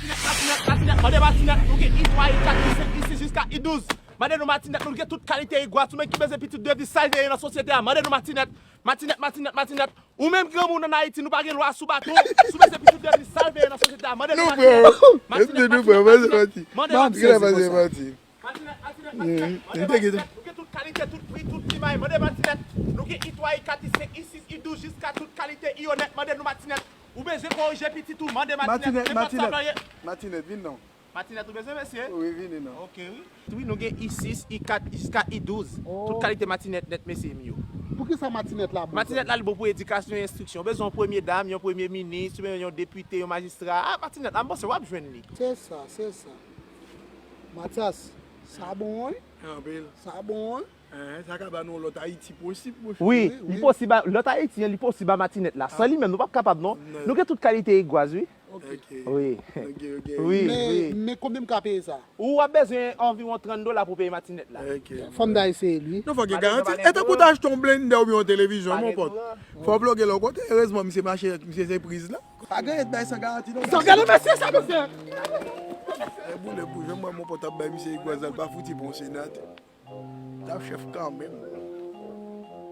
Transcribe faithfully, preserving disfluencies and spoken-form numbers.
Matinèt, matinèt, mande matinèt, nou gen I twa, I kat, I senk, I sis jiska I douz. Mande nou matinèt, nou gen tout kalite igwaz, ou menm ki bezwen pitit de vi salveye nan sosyete a, mande nou matinèt. Matinèt, matinèt, matinèt. Ou menm granmoun ann Ayiti, nou pa gen lwa sou bato, si w bezwen pitit de vi salveye nan sosyete a, mande nou matinèt. Matinèt, matinèt, matinèt, mande matinèt. Matinèt, matinèt, matinèt, matinèt, matinèt. Nou gen tout kalite, tout pri, tout plimay, mande matinèt. Nou gen I twa, I kat, I senk, I sis, I douz, jiska tout kalite I onèt, mande nou matinèt. Ou bezwen korije pitit ou, mande matinèt. Nenpòt sa w ye. Matinèt, vin non. Matinèt ou bezwen, mesye? Wi, vini non. Ok, wi. Wi, nou gen I sis, I kat, jiska I douz. Tout kalite matinèt nèt, mesye m yo. Poukisa matinèt la bon? Matinèt la, li bon pou edikasyon e enstriksyon. Ou bezwen yon premye dam, yon premye minis, ou bezwen yon depite, yon majistra. Ah, matinèt la, m panse w ap jwenn li. Se sa, se sa. Matyas, sa bon, wi. Anpil. Sa bon, wi. Sa ka ba nou yon lòt Ayiti posib, monchè. Wi, li posib a, lòt Ayiti an, li posib a matinèt la. San li menm, nou p ap kapab, non. Non. Nou gen tout kalite igwaz, wi. Ok. Wi. Ok, ok. Wi, wi. Men, men konbyen m ka peye sa? Ou ap bezwen anviwon trant dola pou peye matinèt la. Ok. Fò m ta eseye l, wi. Non, fòk gen garanti. E tankou w ta achte yon blendè oubyen yon televizyon, mon pòt. Fò w ploge lè w konte. Erezman, misye mache, misye se priz la. Pa gen anyen k bay san garanti, non. Sa gade mesye sa, mesye! E boule pou jan mwen, mon pòt ap bay misye igwaz la, l pa fouti pran yon senatè. T ap chèf kanmenm.